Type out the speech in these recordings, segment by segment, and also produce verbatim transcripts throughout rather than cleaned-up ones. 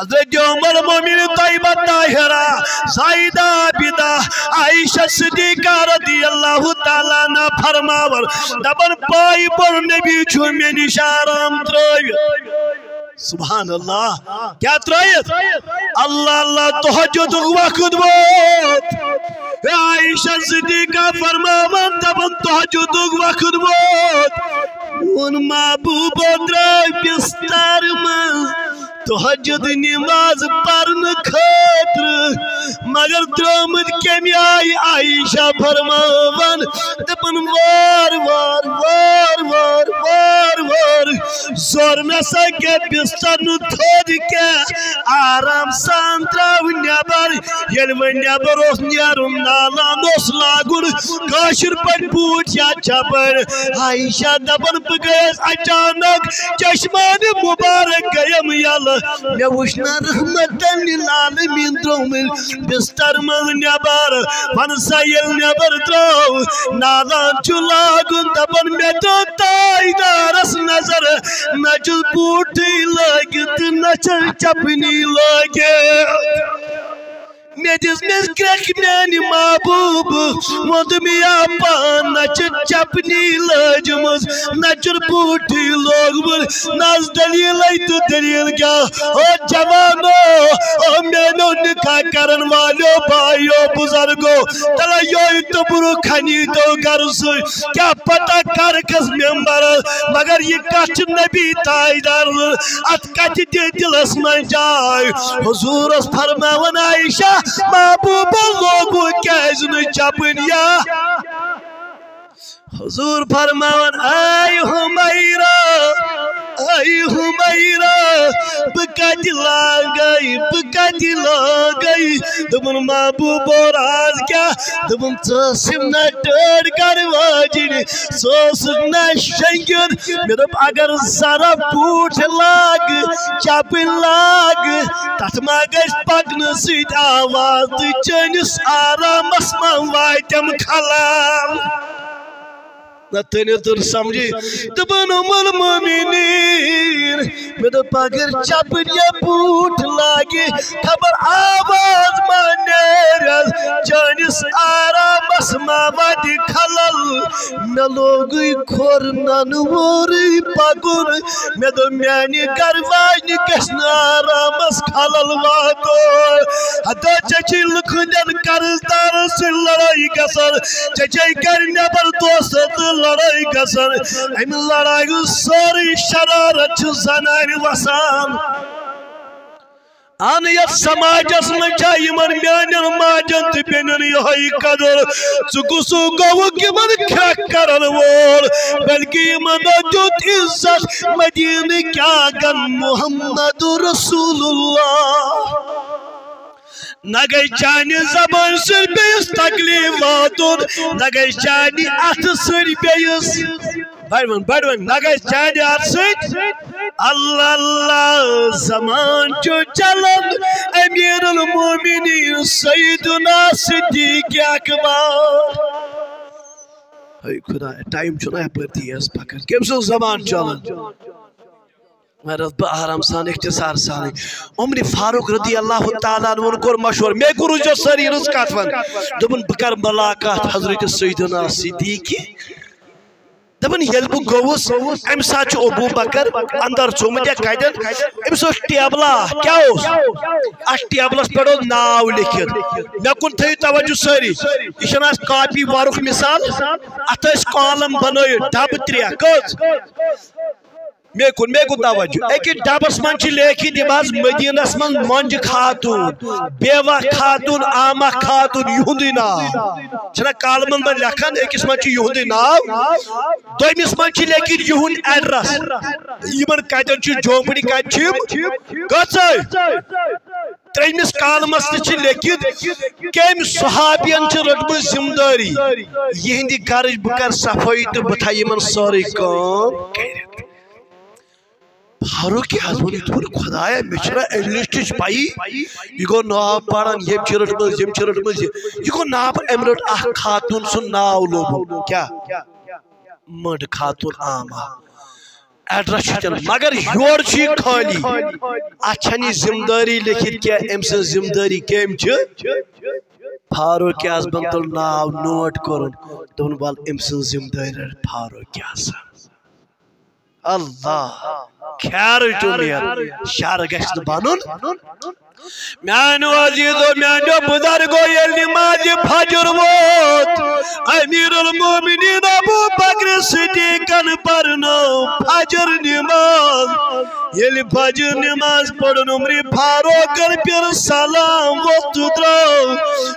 حضرت عمر مومن طیبہ طاہرہ، زاہدہ عابدہ، عائشہ صدیقہ رضی اللہ تعالیٰ عنہا فرماوان، دپان، پایہِ پوٚر نبی چھُ مےٚ نِش آرام ترٲوِتھ۔ سبحان اللہ۔ کیٛاہ ترٲوِتھ؟ اللہ اللہ، تہجدُک وقت ووت۔ عائشہ صدیقہ فرماوان، دپان، تہجدُک وقت ووت۔ میون محبوب درٛاو بستر منٛز تہجد نماز پرنہٕ خٲطرٕ، مگر درٛامُت کمہِ آیہِ؟ عائشہ فرماوان، دپان، وار وار، وار وار، وار وار، زور نسا کینٛہہ، بستر نہٕ تھوٚد کینٛہہ، آرام سان درٛاو نٮ۪بر۔ ییٚلہِ وۄنۍ نٮ۪بر اوس نیرُن، نالان اوس لاگُن، کٲشِر پٲٹھۍ بوٗٹھ یا چپٕنۍ۔ عائشہ دپان، بہٕ گٔیَس اچانک، چشمانِ مبارک گٔیم یَلہٕ۔ مےٚ وُچھ نہ رحمتن للعالمین درٛامٕتۍ بستر منٛز نٮ۪بر۔ وَن سا ییٚلہِ نٮ۪بر درٛاو، نالان چھُ لاگُن، دپان، مےٚ ترٛٲو تاجدارس نظر، نہ چھُس بوٗٹھٕے لٲگِتھ تہٕ نہ چھَس چپنی لٲگِتھ۔ مےٚ دِژ مےٚ کرٛٮ۪کھ میٛانہِ محبوٗبہٕ، ووٚن دوٚپُن، یا پان نہ چھِ چپنی لٲجمٕژ، نہ چھُن بوٗٹھٕے لوگمُت، نہ ٲس دٔلیٖلٕے تہٕ دٔلیٖل کیٛاہ؟ او جوانو، او میٛانیو نکاح کرن والیو بایو بزرگو، تلہ یوہے توٚبرُک کھنی تو گرٕ سۭتۍ۔ کیٛاہ پتہ کر کھس ممبرس، مگر یہِ کتھ چھِ نبی تاجدار اتھ کتہِ دِ دلس منٛز جاے۔ حضورس فرماوان، عائشہ، محبوبہ لوگو کیازِ نہٕ چپٕنۍ یا؟ حضور فرماوان، اے حمیرہ، اے حمیرہ، بہٕ کتہِ لاگے، بہٕ کتہِ لاگے؟ دوٚپُن، محبوبو راز کیٛاہ؟ دوٚپُن، ژٕ ٲسٕم نہ ٹٲٹھ گرٕ واجِنۍ، ژٕ اوسُکھ نہ شۄنٛگِتھ۔ مےٚ دوٚپ، اگر ذرا بوٗٹھ لاگہٕ، چپٕنۍ لاگہٕ، تتھ ما گژھِ پکنہٕ سۭتۍ آواز تہٕ چٲنِس آرامس ما واتٮ۪م خلل؟ نہ تٔمۍ توٚر سمجھی۔ دوٚپُن، ام المومنین، مےٚ دوٚپ، اگر چپٕنۍ یا بوٗٹھ لاگہِ، خبر آواز ما نیرس، چٲنِس آرامس ما واتہِ خلل۔ مےٚ لوگُے کھۄر ننہٕ وورُے پکُن۔ مےٚ دوٚپ، میانہِ گرٕ واجنہِ گژھِ نہٕ آرامس خلل واتُن۔ ہتا ژےٚ چھے لُکھ ہٕنٛدٮ۪ن قرض دارن سۭتۍ لڑٲے گژھان، ژےٚ چھے گرِ نٮ۪بر دوستن سۭتۍ لڑٲے گژھان۔ امہِ لڑایہِ ہُنٛد سورُے شرارت چھُ زنانہِ وسان۔ اہن، یتھ سماجس منٛز چھا یِمن میانٮ۪ن ماجن تہٕ بیٚنٮ۪ن یِہوٚے قدر؟ ژٕ کُس گوٚوُکھ یِمن کھرٛکھ کرن وول؟ بلکہِ یِمن دیُت عزت مدینہٕ کیٛاہ گن محمد رسول اللہ۔ نہ گژھِ چانہِ زبٲنۍ سۭتۍ بیٚیِس تکلیف واتُن، نہ گژھِ چانہِ اَتھٕ سۭتۍ بیٚیِس، بڑوٕنۍ، بڑوٕنۍ، نہ گژھِ چانہِ اَتھٕ سۭتۍ۔ اللہ اللہ، زمان چھُ چلان، امیر المومنین سیدنا صدیق اکبر۔ ہے خدا، ٹائم چھُنہ یپٲرۍ تیز پکان، کٔمۍ سٕنٛز زبان چلان؟ مگر بہٕ آرام سان، اختصار سانٕے۔ عمر فاروق رضی اللہ تعالیٰ عنہُن کوٚر مشورٕ، مےٚ کوٚر، روٗزیو سٲری رٕژ کتھ ون۔ دوٚپُن، بہٕ کرٕ ملاقات حضرت سیدنا صدیقی۔ دوٚپُن، ییٚلہِ بہٕ گوٚوُس، امہِ ساتہٕ چھُ ابو بکر اندر ژومُت یا کتٮ۪ن، أمِس اوس ٹیبلا، کیٛاہ اوس؟ اتھ ٹیبلس پٮ۪ٹھ اوس ناو لیکھِتھ۔ مےٚ کُن تھٲیِو توجہ سٲری، یہِ چھنہٕ از کاپی ورُک مثال، اتھ ٲسۍ کالم بنٲیِتھ، ڈبہٕ ترٛےٚ، کٔژ؟ مےٚ کُن، مےٚ کُن توجہ۔ أکِس ڈبس منٛز چھِ لیکھِتھ یِم حظ مدیٖنس منٛز مۄنجہِ خاتوٗن، بیوہ خاتوٗن، عامہ خاتوٗن، یِہُنٛدُے ناو۔ چھِنہ کالمن منٛز لیکھان، أکِس منٛز چھُ یِہُنٛدُے ناو، دوٚیمِس منٛز چھِ لیکھِتھ یِہُنٛد ایڈریس۔ یِمن کتٮ۪ن چھِ جھونپڑی، کتہِ چھِ یِم؟ کٔژے؟ ترٛیٚیمِس کالمس تہِ چھِ لیکھِتھ کٔمۍ صحابین چھِ رٔٹمٕژ ذمہٕ دٲری یِہنٛدِ گرٕچ۔ بہٕ کرٕ صفٲیی تہٕ بہٕ تھاوٕ یِمن سٲرٕے کٲم کٔرِتھ۔ فاروقی اعظمن یُتھ ووٚن، خدایا، مےٚ چھُنہ اَمہِ لسٹٕچ پَیی۔ یہِ گوٚو ناو پَران، ییٚمۍ چھِ رٔٹمٕژ، ییٚمۍ چھِ رٔٹمٕژ، یہِ، یہِ گوٚو ناو پَران، أمۍ رٔٹ اکھ خاتوٗن سُنٛد ناو لوٚبُن۔ کیٛاہ؟ مٔنٛڈ خاتوٗن عامہ۔ ایڈریس چھُ تیٚلہِ، مگر یورٕ چھُ یہِ خٲلی۔ اتھ چھنہٕ یہِ ذمہٕ دٲری لیکھِتھ کینٛہہ، أمۍ سٕنٛز ذمہٕ دٲری کٔمۍ چھِ؟ فاروق اعظمن تُل ناو نوٹ کوٚرُن، دوٚپُن، "ول أمۍ سٕنٛز ذمہٕ دٲری رٹ فاروق اعظم۔" اللہ، خیر چھُ مےٚ، شر گژھِ نہٕ بنُن۔ میانیو عزیزو، میانیو بزرگو، ییٚلہِ نمازِ فجر ووت، امیر المومنین ابو بکر صدیقن پرنو فجر نماز۔ ییٚلہِ فجر نماز پٔرٕن، عمر فاروقن پیٚر سلام وۄتھ تہٕ درٛاو۔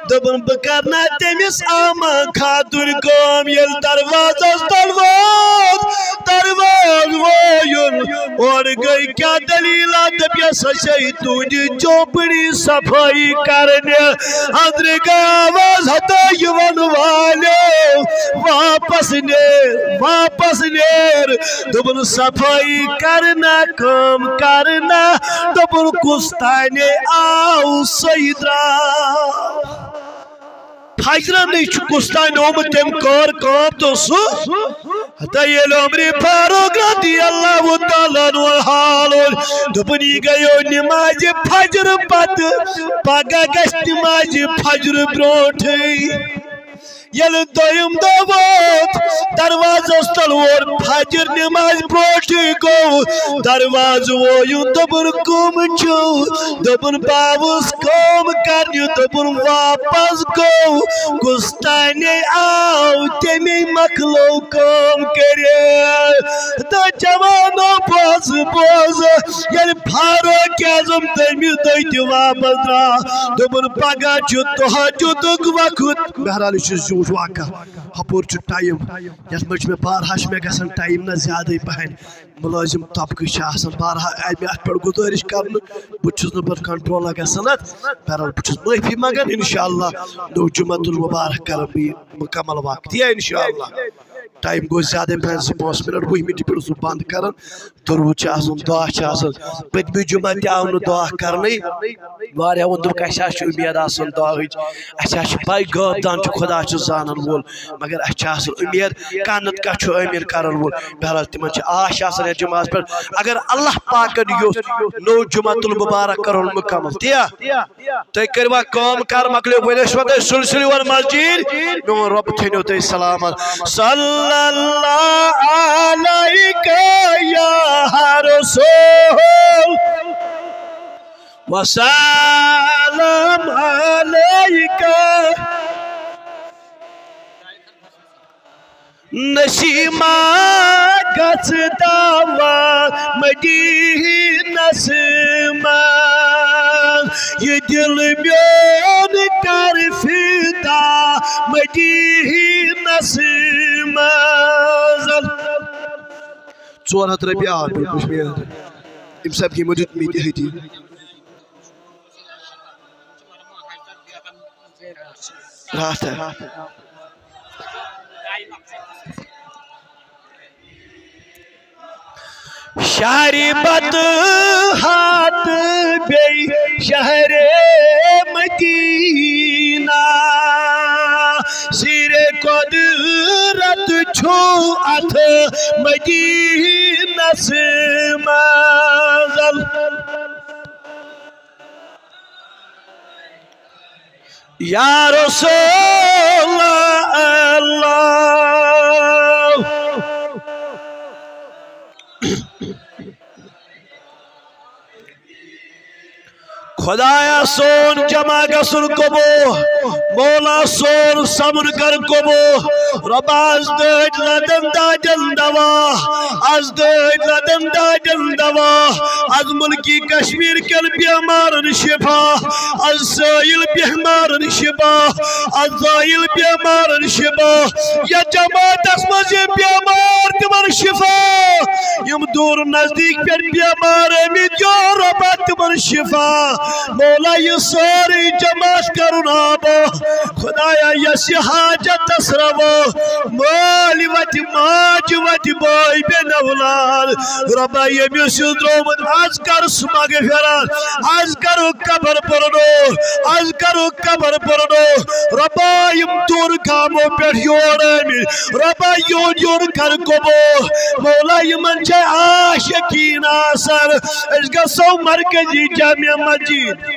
دوٚپُن، بہٕ کرنا تٔمِس آما خاتون کٲم۔ ییٚلہِ دروازس تل ووت، دروازٕ وویُن، اورٕ گٔے کیٛاہ دٔلیٖلہ؟ دوٚپیس، سۄ چھے تُہنٛدِ چوپڑی صفٲیی کرنہِ۔ أنٛدرٕ گٔے آواز، ہتو یِوان والٮ۪و، واپس نیر، واپس نیر۔ دوٚپُن، صفٲیی کرنا، کٲم کرنا۔ دوٚپُن، کُس تانے آو سُے درٛاو۔ فجرن نِش چھُ کُس تانۍ آمُت، تٔمۍ کٔر کٲم تہٕ سُہ۔ ہتا ییٚلہِ عمر فاروق رضی اللہ تعالیٰ عنہ حال اوس، دوٚپُن، یہِ گٔیو نمازِ فجر پتہٕ، پگاہ گژھِ نمازِ فجر برونٹھٕے۔ ییٚلہِ دوٚیِم دۄہ ووت، دروازس تل ووت، فجر نمازِ برونٹھٕے گوٚو، دروازٕ وویُن، دوٚپُن، کٕم چھِو؟ دوٚپُن، بہٕ آوُس کٲم کرنہِ۔ دوٚپُن، واپس گوٚو، کُس تانے آو، تٔمی مۄکلٲو کٲم کٔرِتھ۔ تہٕ جوانو، بوز، بوز، ییٚلہِ فاروق اعظم دوٚیمہِ دۄہہِ تہِ واپس درٛاو، دوٚپُن، پگاہ چھُ تہجدُک وقت۔ بہرحال، یہِ چھُ زیوٗٹھ واقعہ، ہپٲرۍ چھُ ٹایم، یتھ منٛز چھُ مےٚ بارہا چھُ مےٚ گژھان ٹایم نہ زیادٕے پہن۔ مُلٲزِم طبقہٕ چھِ آسان، بہرحال، اَمہِ اَتھ پٮ۪ٹھ گُزٲرِش کرنہٕ، بہٕ چھُس نہٕ پَتہٕ کنٹرول گژھان اَتھ۔ بہرحال، بہٕ چھُس معٲفی منٛگان، اِنشاءاللہ، نوٚو جمعہ الوبارک کرٕ بہٕ یہِ مُکمل وقت، یا اِنشاءاللہ۔ ٹایم گوٚو زیادَے پَہَن، زٕ پانٛژھ مِنٹ، وُہہِ مِنٹہِ پٮ۪ٹھ اوسُس بنٛد کران۔ تُروٗ چھِ آسان، دُعا چھِ آسان، پٔتمہِ جمعہ تہِ آو نہٕ دُعا کرنٕے۔ واریاہو ووٚن، دوٚپُکھ، اَسہِ حظ چھِ اُمید آسان دُعاہٕچ، اَسہِ حظ چھِ پَے، غٲب دان چھُ، خۄدا چھُ زانَن وول، مگر اَسہِ چھِ آسان اُمید، کانٛہہ نَتہٕ کانٛہہ چھُ آمیٖن کَرَن وول۔ بہرحال، تِمَن چھِ آش آسان یَتھ جُمعَس پٮ۪ٹھ، اگر اللہ پاکَن یوٚژھ، نوٚو جُمعہ تُل مُبارک کَرون مُکمل۔ تِیا؟ تُہۍ کٔرِوا کٲم کار مۄکلیو، وۄنۍ ٲسۍ وۄنۍ تُہۍ سُلہِ سُلہِ یِوان مسجد، میون رۄب تھٲینو تُہۍ سلامت۔ صلی اللہ علیک یا رسول۔ وسلام علیک۔ نسیما گژھ دعوا مدینس منٛز، یہِ دل میون کر فدا مدینس منٛز۔ ژور ہتھ رۄپیہِ آو مےٚ کشمیر۔ أمۍ صٲب یِمو دیُت مےٚ تہِ ہدیہِ۔ راتھ۔ شہر بد ہاتھ بیٚیہِ شہر مدینہ، زیر قدرت چھُ اتھ مدینس منٛز۔ یا رسول اللہ۔ خدایا سون جمع گژھُن قبول، مولا سون سمُن کر قبول۔ رۄبا، از دٲدۍ لدن دادٮ۪ن دوا، از دٲدۍ لدن دادٮ۪ن دوا، از ملکی کشمیر کٮ۪ن بیمارن شفا، از سٲیِل بیمارن شفا، از زٲیِل بیمارن شفا، یا جماعتس منٛز یِم بیمار تِمن شفا، یِم دوٗر نزدیٖک پٮ۪ٹھ بیمار آمٕتۍ، یا رۄبا تِمن شفا۔ مولا، یہِ سٲرٕے جماعت کرُن آباد۔ خدایا، یۄس یہِ حاجت تس روا، مٲلۍ وتہِ، ماجہِ وتہِ، بٲے بیٚنہِ اولاد۔ رۄبا، ییٚمِس یہِ درٛامُت، از کر سُہ مغفرت، از کرُکھ قبر پرنو۔ از کرو قبر پرنو۔ رۄبا، یِم دوٗر گامو پٮ۪ٹھ یور آمٕتۍ، رۄبا، یُہُنٛد یُن کر قبوٗل۔ مولا، یِمن چھے آش یقین آسان، أسۍ گژھو مرکزی جامع مسجد۔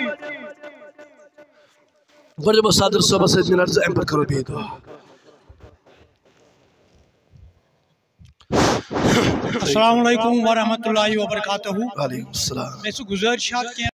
گۄڈٕ دِمو صدر صٲبس سۭتۍ مِنٹ زٕ، اَمہِ پتہٕ کرو بیٚیہِ دعا۔ السلام علیکم ورحمۃ اللہ وبرکاتہ۔ وعلیکم السلام۔ مےٚ چھِ گُزٲرِش اکھ کینٛہہ۔